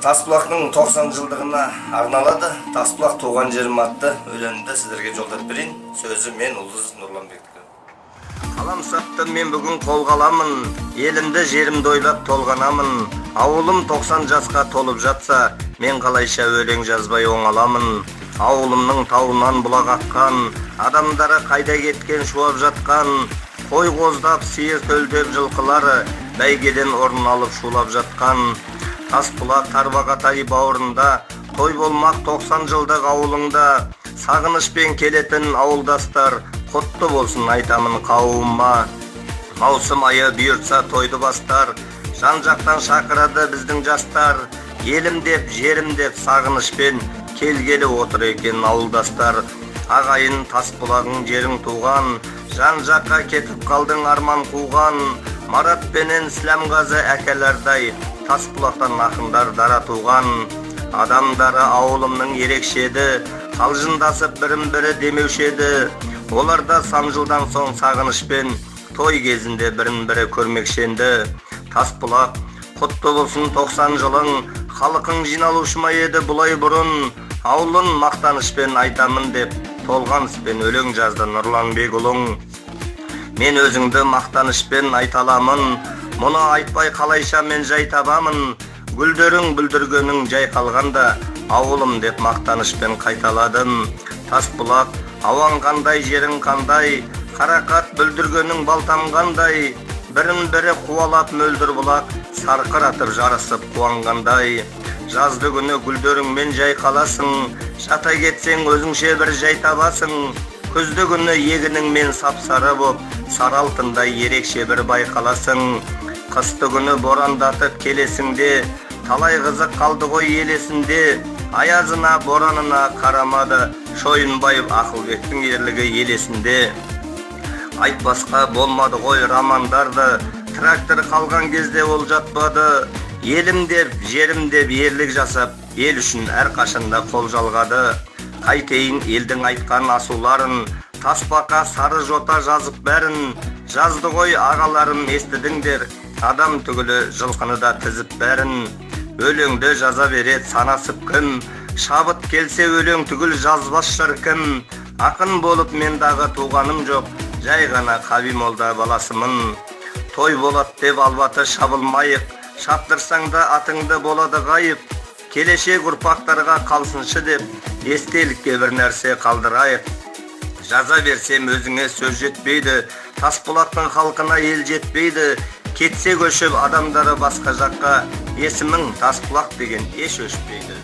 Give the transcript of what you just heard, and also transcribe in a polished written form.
Тасбұлақтың 90 жылдығына арналады. Тасбұлақ туған жерім атты өлеңімді сіздерге жолдап берейін. Сөзі мен Ұлдыз Нұрланбектікі. Қаламсапты мен бүгін қолға аламын, елімді жерімді ойлап толғанамын. Ауылым 90 жасқа толып жатса, мен қалайша өлең жазбай оңаламын. Ауылымның тауынан бұлақ аққан, адамдары қайда кеткен шуап жатқан, қой қоздап, сиыр төлдеп жылқылары бәйгеден орын алып шулап жатқан. Тасбұлақ Тарбағатай бауырында, той болмақ 90 жылдық ауылыңда, сағынышпен келетін ауылдастар, құтты болсын айтамын қауымыма. Маусым айы бұйыртса тойды бастар, жан жақтан шақырады біздің жастар, елім деп, жерім деп сағынышпен келгелі отыр екен ауылдастар. Ағайын Тасбұлағың жерің туған, жан жаққа кетіп қалдың арман қуған, Марат пенен Сіләмғазы әкелердай Тасбұлақтан ақындар дара туған. Адамдары ауылымның ерекше еді, қалжыңдасып бірін бірі демеуші еді. Олар да сан жылдан соң сағынышпен той кезінде бірін бірі көрмекші енді. Тасбұлақ, құтты болсын 90 жылың, халқың жиналушы ма еді бұлай бұрын, ауылын мақтанышпен айтамын деп толғаныспен өлең жазды Нұрланбекұлың. Мен өзіңді мақтанышпен айта аламын, мұны айтпай қалайша мен жай табамын, гүлдерің бүлдіргенің жайқалғанда ауылым деп мақтанышпен қайталадым. Тасбұлақ, ауаң қандай, жерің қандай, қарақат бүлдіргенің балтамғандай, бірін бірі қуалап мөлдір бұлақ сарқыратып жарысып қуанғандай. Жазды күні гүлдеріңмен жайқаласың, жата кетсең өзіңше бір жай табасың, күзді күні егініңмен сап-сары боп, сары алтындай ерекше бір байқаласың. Қысты күні борандатып келесің де, талай қызық қалды ғой ел есінде, аязына боранына қарамады Шойынбаев Ақылбектің ерлігі ел есінде. Айтпасқа болмады ғой романдарды, трактор қалған кезде ол жатпады, елім деп, жерім деп ерлік жасап, ел үшін әрқашанда қол жалғады. Қайтейін елдің айтқан асуларын, тасбақа сары жота жазып бәрін, жазды ғой ағаларым естідіңдер, адам түгілі жылқыны да тізіп бәрін. Өлеңді жаза береді санасып кім, шабыт келсе өлең түгіл жазбас шығар кім. Ақын болып мен дағы туғаным жоқ, жай ғана Қаби молда баласымын. Той болады деп албаты шабылмайық, шаптырсаң да атыңды болады ғайып, келешек ұрпақтарға қалсыншы деп естелікке бір нәрсе қалдырайық. Жаза берсем өзіңе сөз жетпейді, Тасбұлақтың халқына ел жетпейді, кетсе көшіп адамдары басқа жаққа, есімің Тасбұлақ деген еш өшпейді.